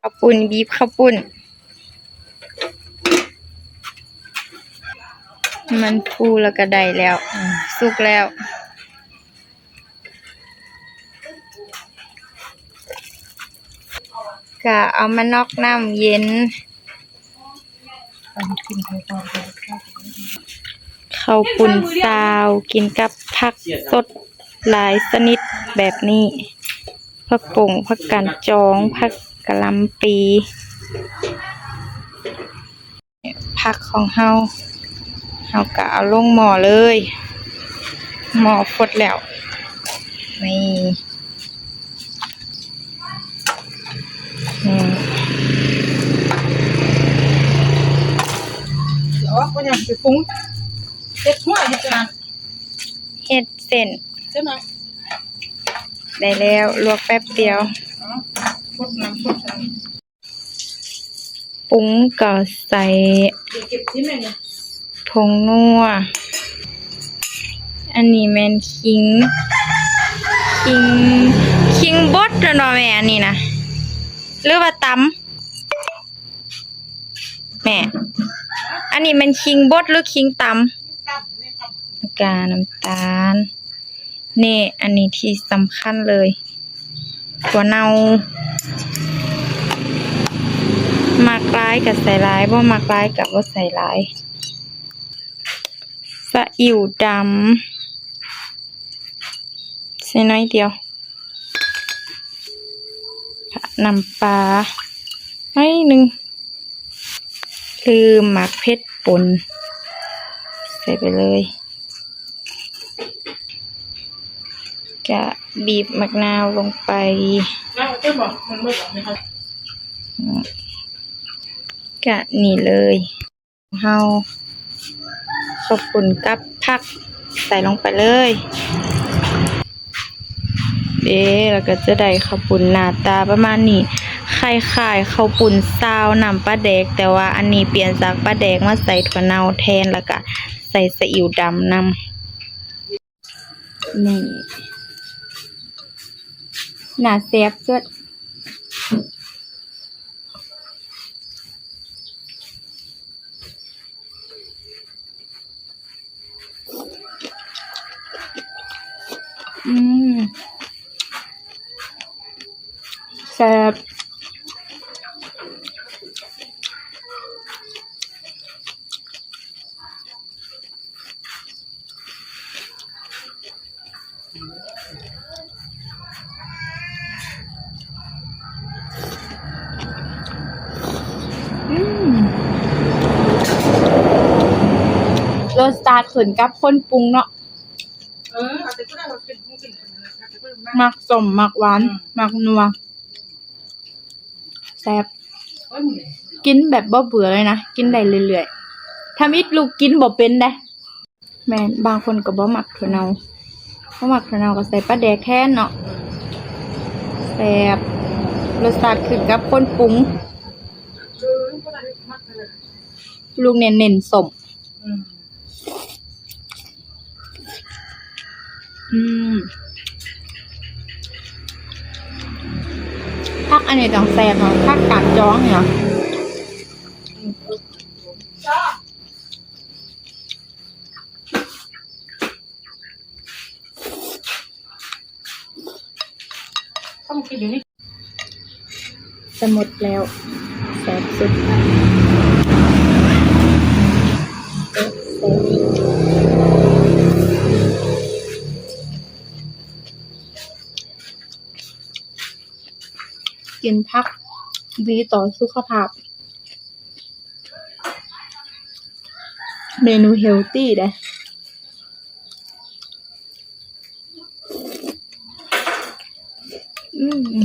ເຂົ້າປຸ້ນ ບີບເຂົ້າປຸ້ນ ມັນຟູແລ້ວກໍໄດ້ແລ້ວ ອືມ ສຸກແລ້ວ ກະເອົາມານອກນ້ຳເຢັນ. ເຂົ້າປຸ້ນຊາວ ກິນກັບຜັກສົດຫຼາຍຊະນິດແບບນີ້ ຜັກບົ້ງ ຜັກກາດຈອງ ຜັກກະຫຼ່ຳປີ. ຜັກຂອງເຮົາ ເຮົາກະເອົາລົງໝໍ້ເລີຍ ໝໍ້ຟົດແລ້ວ ນີ້ ອືມ ອອກບໍ່ຍັງ ໄປປຸງ ເຮັດຫົວ ເຮັດອັນນັ້ນ ເຮັດເສັ້ນ ເສັ້ນນະ ໄດ້ແລ້ວ ລວກແປັບດຽວ ອໍ ຟົດນ້ຳຟົດນ້ຳ. ປຸງກໍໃສ່ຜົງນົວ ອັນນີ້ແມ່ນຂີງ ຂີງ ຂີງບົດແມ່ນບໍ່ແມ່ ອັນນີ້ນະ ຫຼືວ່າຕຳ ແມ່ ອັນນີ້ແມ່ນຂີງບົດ ຫຼື ຂີງຕຳ ແລ້ວກະນ້ຳຕານ. ນີ້ ອັນນີ້ທີ່ສຳຄັນເລີຍ ຖົ່ວເນົ່າ ມັກຫຼາຍກໍໃສ່ຫຼາຍ ບໍ່ມັກຫຼາຍກໍບໍ່ໃສ່ຫຼາຍ ສະອິ້ວດຳ ໃສ່ໜ້ອຍດຽວ ນ້ຳປາໜ້ອຍໜຶ່ງ ຫຼື ໝາກເຜັດປົ່ນ ໃສ່ໄປເລີຍ. ກະບີບໝາກນາວລົງໄປ ກະນີ້ເລີຍ ເຮົາ ເຂົ້າປຸ້ນກັບຜັກໃສ່ລົງໄປເລີຍ. ເດ້ ແລ້ວກໍຈະໄດ້ເຂົ້າປຸ້ນໜ້າຕາປະມານນີ້ ຄ້າຍໆເຂົ້າປຸ້ນຊາວນ້ຳປາແດກ ແຕ່ວ່າອັນນີ້ປ່ຽນຈາກປາແດກມາໃສ່ຖົ່ວເນົ່າແທນ ແລ້ວກໍໃສ່ສະອິ້ວດຳນຳ. ນີ້ ໜ້າແຊບສຸດ. ອືມ ແຊບ. ອືມ ລົດຊາດຂຶ້ນກັບຄົນປຸງເນາະ. ເອີ ເອົາແຕ່ຜູ້ໃດວ່າເປັນ ຜູ້ເປັນ ມັກສົ້ມ ມັກຫວານ ອືມ ມັກນົວ ແຊບ ກິນແບບບໍ່ເບື່ອເລີຍນະ ກິນໄດ້ເລື້ອຍໆ ທຳອິດລູກກິນບໍ່ເປັນເດ້. ແມ່ນ ບາງຄົນກໍບໍ່ມັກຖົ່ວເນົ່າ ບໍ່ມັກຖົ່ວເນົ່າກໍໃສ່ປາແດກແທນເນາະ ແຊບ ລົດຊາດຂຶ້ນກັບຄົນປຸງ ລູກເນັ້ນໆສົ້ມ. ອືມ ອືມ ຜັກອັນນີ້ຕ້ອງແຊບເນາະ ຜັກກາດຈອງນີ້ເນາະ. ຈະໝົດແລ້ວ ແຊບສຸດ ແຊບ ແຊບ ກິນຜັກດີຕໍ່ສຸຂະພາບ ເມນູເຮວຕີ້ເດ້. ອືມ